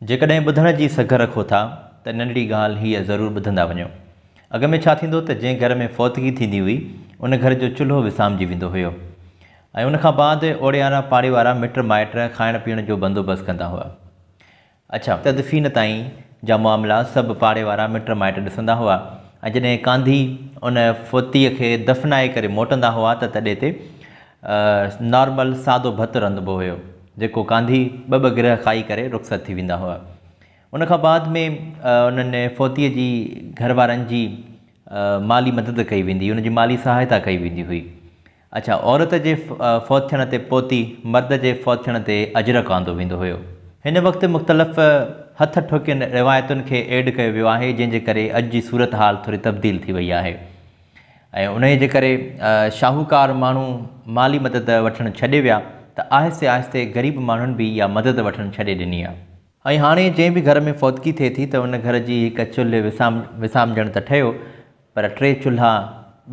جيڪڏهن ٻڌڻ جي سگهه رکو ٿا ته ننڍڙي ڳالهه هيء ضرور ٻڌندا وڃو. اڳ ۾ ڇا ٿيندو ته جنهن گهر ۾ فوتگي ٿيندي هئي، ان گهر جو چلهو وسامجي ويندو هيو ۽ ان کان بعد اوڙيارا پاڙي وارا مٽ مائٽ کائڻ پيئڻ جو بندوبست ڪندا هئا. اڇا! تدفين تائين جا معاملا سڀ پاڙي وارا مٽ مائٽ ڏسندا هئا ۽ جڏهن ڪانڌي ان فوتيء کي دفنائي ڪري موٽندا هئا ته تڏي تي نارمل سادو ڀت رنڌبو هيو، جيڪو ڪانڌي ٻه ٻه گرهه کائي ڪري رخصت ٿي ويندا هئا. ان کان بعد ۾ انهن فوتيء جي گهر وارن جي مالي مدد ڪئي ويندي هئي، ان جي مالي سهائتا ڪئي ويندي هئي. اڇا عورت جي فوت ٿيڻ تي پوتي، مرد جي فوت ٿيڻ تي اجرڪ آندو ويندو هيو. هن وقت مختلف هٿ ٺوڪين روايتن کي ايڊ ڪيو ويو آهي، جنهن جي ڪري اڄ جي صورتحال ٿوري تبديل ٿي وئي آهي. ۽ انهيء جي ڪري شاهوڪار ماڻهو مالي مدد وٺڻ ڇڏي ويا ته آهستي آهستي غريب ماڻهن به اها مدد وٺڻ ڇڏي ڏني آهي. ۽ هاڻي جنهن به گهر ۾ فوتگي ٿئي ٿي ته ان گهر جي هڪ چلهه وسامجڻ ته ٺهيو پر ٽي چلها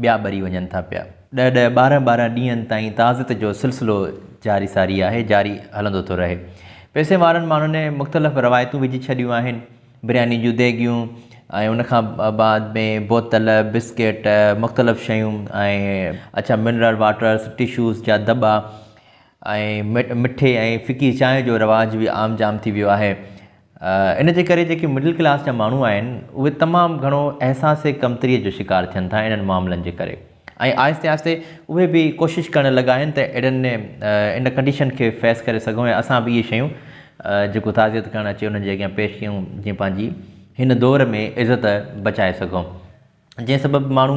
ٻيا ٻري وڃن ٿا پيا. ڏهه ڏهه ٻارهن ٻارهن ڏينهن تائين تعزيت جو سلسلو جاري ساري آهي، جاري هلندو ٿو رهي. پئسي وارن ماڻهن مختلف روايتون وجهي ڇڏيون آهن. برياني جون ديڳيون ۽ ان کان بعد ۾ بوتل، بسڪيٽ، مختلف شيون ۽ اڇا منرل واٽرس، ٽشوز جا دٻا ۽ مٺي ۽ ڦڪي چانهه جو رواج به عام جام ٿي ويو آهي. ان جي ڪري جيڪي مڊل ڪلاس جا ماڻهو آهن اهي تمام گهڻو احساس ڪمتريء جو شڪار ٿين ٿا انهن معاملن جي ڪري. ۽ آهستي آهستي اهي به ڪوشش ڪرڻ لڳا آهن ته اهڙن ان ڪنڊيشن کي فيس ڪري سگهون ۽ اسان به اهي شيون جيڪو تعزيت ڪرڻ اچي انهن جي اڳيان پيش ڪيون جيئن پنهنجي هن دور ۾ عزت بچائي سگهون جنهن سبب ماڻهو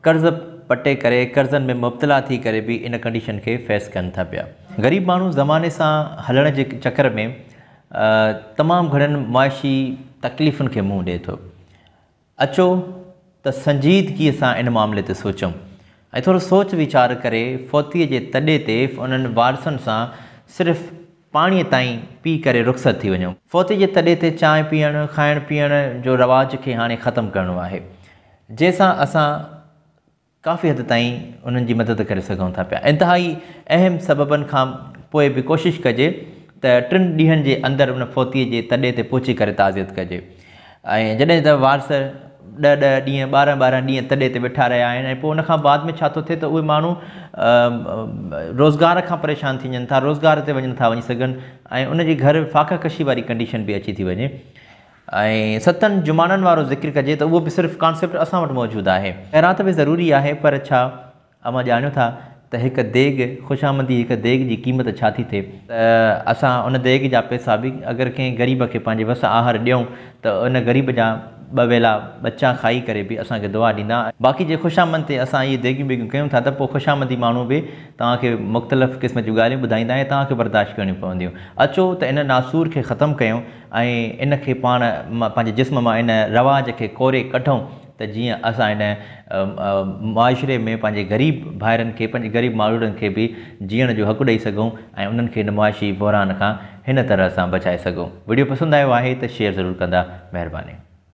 قرض پٽي ڪري قرضن ۾ مبتلا ٿي ڪري به ان ڪنڊيشن کي فيس ڪن ٿا پيا. غريب ماڻهو زماني سان هلڻ جي چڪر ۾ تمام گهڻين معاشي تڪليفن کي منهن ڏئي ٿو. اچو ته سنجيدگيء سان ان معاملي تي سوچون ۽ ٿورو سوچ ويچار ڪري فوتيء جي تڏي تي انهن وارثن سان صرف پاڻيء تائين پي ڪري رخصت ٿي وڃون. فوتيء جي تڏي تي چانهه پيئڻ، کائڻ پيئڻ جو رواج کي هاڻي ختم ڪرڻو آهي، جنهن سان اسان ڪافي حد تائين انهن جي مدد ڪري سگهون ٿا پيا. انتهائي اهم سببن کان پوء به ڪوشش ڪجي ته ٽن ڏينهن جي اندر ان فوتيء جي تڏي تي پهچي ڪري تعزيت ڪجي ۽ جڏهن ته وارث ڏهه ڏهه ڏينهن ٻارهن ٻارهن ڏينهن تڏي تي ويٺا رهيا آهن ۽ پوء ان کان بعد ۾ ڇا ٿو ٿئي ته اهي ماڻهو روزگار کان پريشان ٿي وڃن ٿا روزگار تي وڃي نٿا وڃي سگهن ۽ ان جي گهر فاقه ڪشي واري ڪنڊيشن به اچي ٿي وڃي. ۽ ستن جمانن وارو ذڪر ڪجي ته اهو به صرف ڪانسيپٽ اسان وٽ موجود آهي. خيرات به ضروري آهي پر ڇا اوهان ڄاڻيو ٿا ته هڪ ديڳ، خوشامندي هڪ ديڳ جي قيمت ڇا ٿي ٿئي؟ ته اسان ان ديڳ جا پئسا به اگر ڪنهن غريب کي پنهنجي وس آهر ڏيون ته ان غريب جا ٻه ويلا ٻچا کائي ڪري به اسان کي دعا ڏيندا. باقي جي خوشامند تي اسان اهي ديڳيون ٻيڳيون ڪيون ٿا ته پوء خوشامندي ماڻهو به توهان کي مختلف قسم جون ڳالهيون ٻڌائيندا ۽ توهان کي برداشت ڪرڻيون پونديون. اچو ته ان ناسور کي ختم ڪيون ۽ ان کي پاڻ پنهنجي جسم مان ان رواج کي ڪوري ڪڍون ته جيئن اسان ان معاشري ۾ پنهنجي غريب ڀائرن کي پنهنجي غريب ماروئڙن کي به جيئڻ جو حق ڏئي سگهون ۽ انهن کي ان معاشي بحران کان هن طرح سان بچائي سگهون. وڊيو پسند آيو آهي ته شيئر ضرور ڪندا. مهرباني.